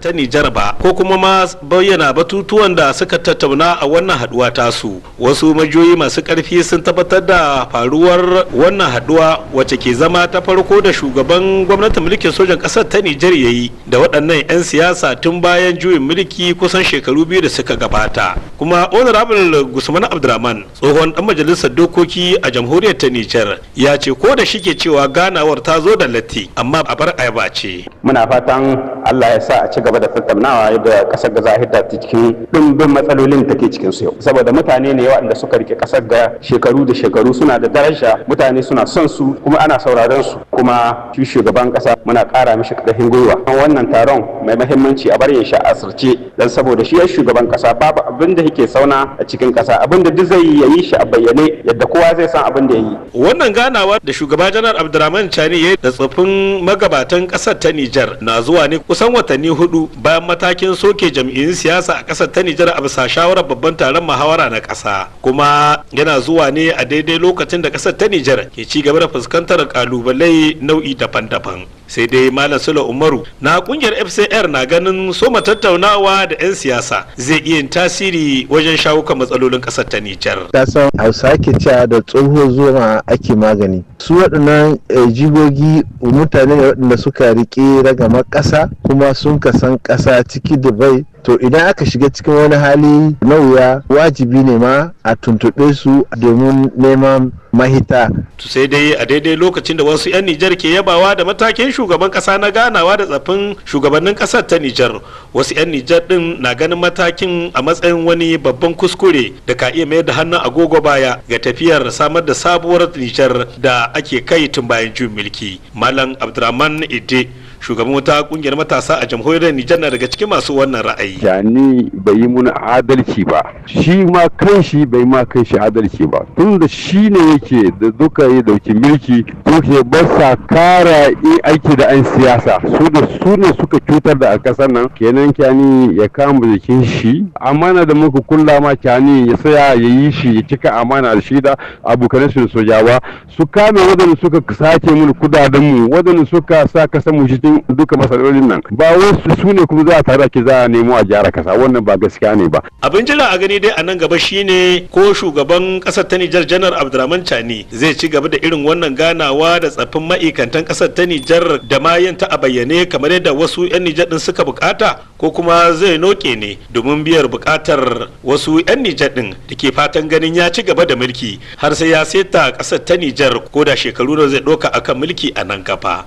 Ta Nijar ba ko kuma ma bayyana batutuwan da suka tattauna a wannan haduwa tasu. Wasu majiyoyi masu karfi sun tabbatar da faruwar wannan haduwa, wacce ke zama ta farko da shugaban gwamnatin mulkin sojan kasar ta Nijar ya yi da waɗannan 'yan siyasa tun bayan juyin mulki kusan shekaru 2 da suka gabata. Kuma Honorable Gusman Abdurrahman, tsohon dan majalisar dokoki a jamhuriyar ta Nijar, ya ce ko da shike cewa ganawar ta zo da latti, amma a bar ayaba ce. Muna fatan Allah ya sa a ci gaba da tattaunawa yadda kasar ga zahir ta cikin ɗimbin matsalolin take cikin su yau, saboda mutane ne waɗanda suka rike kasar ga shekaru da shekaru, suna da daraja, mutane suna son su kuma ana sauraron su. Kuma shi shugaban kasa muna ƙara mishi ƙarfin gwiwa, wannan taron mai mahimmanci a bar shi a asirce, dan saboda shi shugaban kasa babu abin da yake sauna a cikin kasa, abin da duk zai yi, yi shi a bayyane yadda kowa zai san abin da ya yi. Wannan ganawa da shugaba Janar Abdurrahman Chani ya da tsoffin magabatan kasar ta Nijar na zuwa ne kusan watanni 4 bayan matakin soke jam'iyyun siyasa a kasar ta Nijar a bisa shawarar babban taron muhawara na kasa. Kuma yana zuwa ne a daidai lokacin da kasar ta Nijar ke ci gaba da fuskantar kalubalai nau'i daban-daban. Sai dai Malam Sule Umaru na kungiyar FCR na ganin soma tattaunawa da 'yan siyasa zai iya tasiri wajen shawo kan matsalolin kasar ta Nijar. Kasan Hausa ke cewa da tsohuwar zuwa ake magani. Su waɗannan jigogi mutane ne waɗanda suka riƙe ragamar ƙasa kuma sun kasan ƙasa ciki da bai. To, idan aka shiga cikin wani hali na wuya, wajibi ne ma a tuntuɓe su domin neman mahita. To, sai dai a daidai lokacin da wasu 'yan Nijar ke yabawa da matakin shugaban kasa na ganawa da tsaffin shugabannin kasar ta Nijar, wasu 'yan Nijar din na ganin matakin a matsayin wani babban kuskure da ka iya mayar da hannun agogo baya ga tafiyar samar da sabuwar Nijar da ake kai tun bayan juyin mulki. Malam Abdurrahman Ide, shugaban wata kungiyar matasa a jamhuriyar Nijar, na daga cikin masu wannan ra'ayi. Jani bai yi muna adalci ba, shi ma kanshi bai ma kanshi adalci ba, tunda shi ne yake da duka ya dauki mulki to ke ba sa kara aiki da 'yan siyasa, su da su ne suka cutar da a kasar nan. Kenan Kyani ya kama jikin shi, amana da muka kulla ma Kyani, ya tsaya ya yi shi, ya cika amana da shi da abokanan su da sojawa, su kame wadanda suka sace mun kudaden mu, wadanda suka sa kasan mu cikin duka matsalolin nan. Ba wasu su ne kuma za a tare ake za a nemo a gyara kasa, wannan ba gaskiya ne ba. Abin jira a gani dai a nan gaba shine ko shugaban kasar ta Nijar, Janar Abdurrahman Chani, zai ci gaba da irin wannan ganawa da tsaffin ma'aikantan kasar ta Nijar da ma yin ta a bayyane kamar yadda wasu 'yan Nijar din suka bukata, ko kuma zai noke ne domin biyar bukatar wasu 'yan Nijar din da ke fatan ganin ya ci gaba da mulki har sai ya seta kasar ta Nijar, ko da shekaru da zai doka akan mulki a nan gaba.